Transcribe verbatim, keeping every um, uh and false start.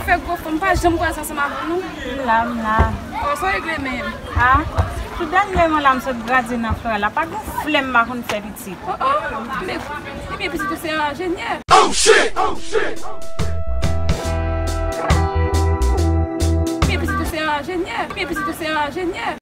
Fè gwo fò, m pa janm kwaze ansanm avè w non. M la, m la. Oh, sa w regle menm? Ah, tou dènyèman la m sot gradye nan Flora la, pa gen flèm m pa konn fè pitit. Oh, oh, men, ebyen pitit ou se yon enjenyè. Oh shit! Oh shit! Ebyen pitit ou se yon enjenyè. Ebyen pitit ou se yon enjenyè.